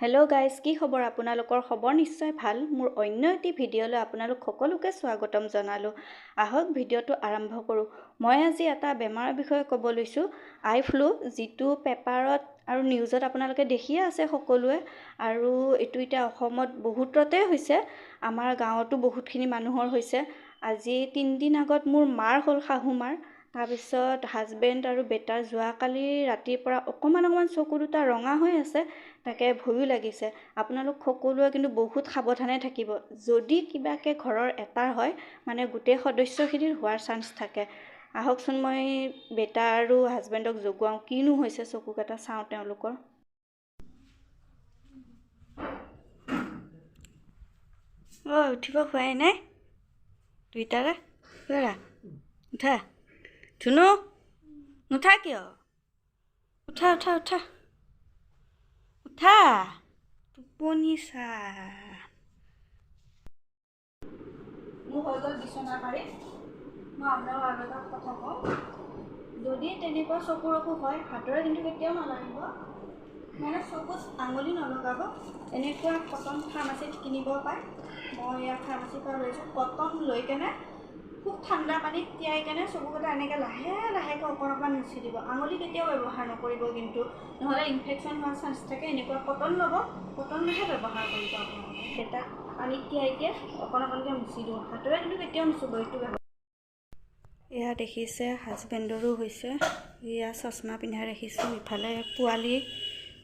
Hello' guys, কি খবৰ আপোনালোকৰ? খবৰ নিশ্চয় ভাল। মোৰ অন্য এটি ভিডিঅ'লৈ আপোনালোক সকলোকে স্বাগতম জনালোঁ। আহক ভিডিঅ'টো আৰম্ভ কৰোঁ। মই আজি এটা বেমাৰৰ বিষয়ে ক'ব লৈছোঁ, আই ফ্লু, যিটো পেপাৰত আৰু নিউজত আপোনালোকে দেখিয়ে আছে সকলোৱে। আৰু এইটো এতিয়া অসমত বহুততে হৈছে, আমাৰ গাঁৱতো বহুতখিনি মানুহৰ হৈছে। আজি 3 দিন আগত মোৰ মাৰ হ'ল, শাহু মাৰ। তাৰপিছত হাজবেণ্ড আৰু বেটাৰ যোৱাকালি ৰাতিৰ পৰা অকণমান অকণমান চকু দুটা ৰঙা হৈ আছে, তাকে ভয়ো লাগিছে। আপোনালোক সকলোৱে কিন্তু বহুত সাৱধানে থাকিব। যদি কিবাকৈ ঘৰৰ এটাৰ হয়, মানে গোটেই সদস্যখিনিৰ হোৱাৰ চান্স থাকে। আহকচোন, মই বেটা আৰু হাজবেণ্ডক জগোৱাওঁ, কিনো হৈছে চকুকেইটা চাওঁ তেওঁলোকৰ। অঁ, উঠিব হোৱাই নাই দুইটাৰে। ল'ৰা উঠা, ধুনু নুঠা কিয়? উঠা উঠা উঠা উঠা, টোপনি চা। মোৰ হৈ গ'ল বিচনা পাৰি। মই আপোনাক আৰু এটা কথা কওঁ, যদি তেনেকুৱা চকুৰ অসুখ হয়, হাতেৰে কিন্তু কেতিয়াও নালাগিব, মানে চকুত আঙুলি নলগাব। এনেকুৱা কটন ফাৰ্মাচীত কিনিব পায়, মই ইয়াৰ ফাৰ্মাচীৰ পৰা লৈছোঁ। কটন লৈ কেনে খুব ঠাণ্ডা পানীত তিয়াই কেনে চকুকেইটা এনেকৈ লাহে লাহেকৈ অকণ অকণ মুচি দিব। আঙুলি কেতিয়াও ব্যৱহাৰ নকৰিব কিন্তু, নহ'লে ইনফেকশ্যন হোৱাৰ চান্স থাকে। এনেকুৱা কটন ল'ব, কটনহে ব্যৱহাৰ কৰিব আপোনালোকে। এটা পানীত তিয়াই তিয়াই অকণ অকণকৈ মুচি দিওঁ, হাতেৰে কিন্তু কেতিয়াও নুচুব এইটো ব্যৱহাৰ। এয়া দেখিছে, হাজবেণ্ডৰো হৈছে। এয়া চশমা পিন্ধাই ৰাখিছোঁ। ইফালে পোৱালি,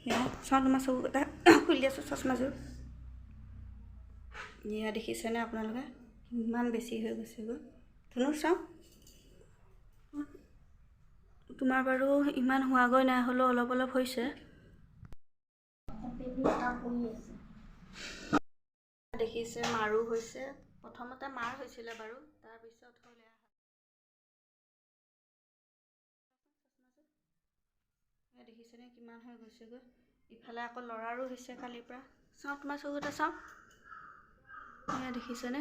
এয়া চাওঁ, তোমাৰ চকুকেইটা খুলি আছোঁ চশমাযোৰ। এয়া দেখিছেনে আপোনালোকে, কিমান বেছি হৈ গৈছেগৈ? ধুনু চাওঁ, তোমাৰ বাৰু ইমান হোৱাগৈ নাই, হ'লেও অলপ অলপ হৈছে। দেখিছে, মাৰো হৈছে। প্ৰথমতে মাৰ হৈছিলে বাৰু, তাৰপিছত হ'ল এয়া দেখিছেনে কিমান হৈ গৈছেগৈ। ইফালে আকৌ ল'ৰাৰো হৈছে কালিৰ পৰা। চাওঁ তোমাৰ চকুতে চাওঁ। এয়া দেখিছেনে,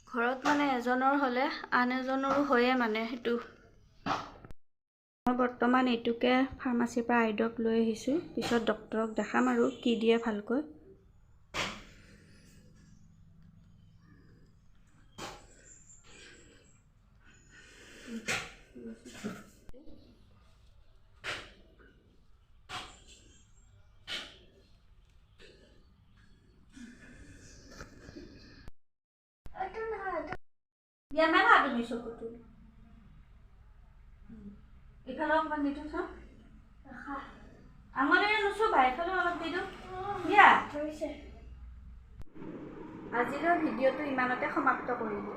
ঘৰত মানে এজনৰ হ'লে আন এজনৰো হয়ে মানে সেইটো। মই বৰ্তমান এইটোকে ফাৰ্মাচীৰ পৰা আই ড্ৰপ লৈ আহিছোঁ, পিছত ডক্তৰক দেখাম আৰু কি দিয়ে ভালকৈ। দিয়া, মেলা তুমি চকুটো। ইফালে অকণমান দি দিওঁ, চাওঁ। আঙুলিৰে নুচুবা, ইফালে অলপ দি দিওঁ দিয়া। আজিলৈ ভিডিঅ'টো ইমানতে সমাপ্ত কৰিলোঁ।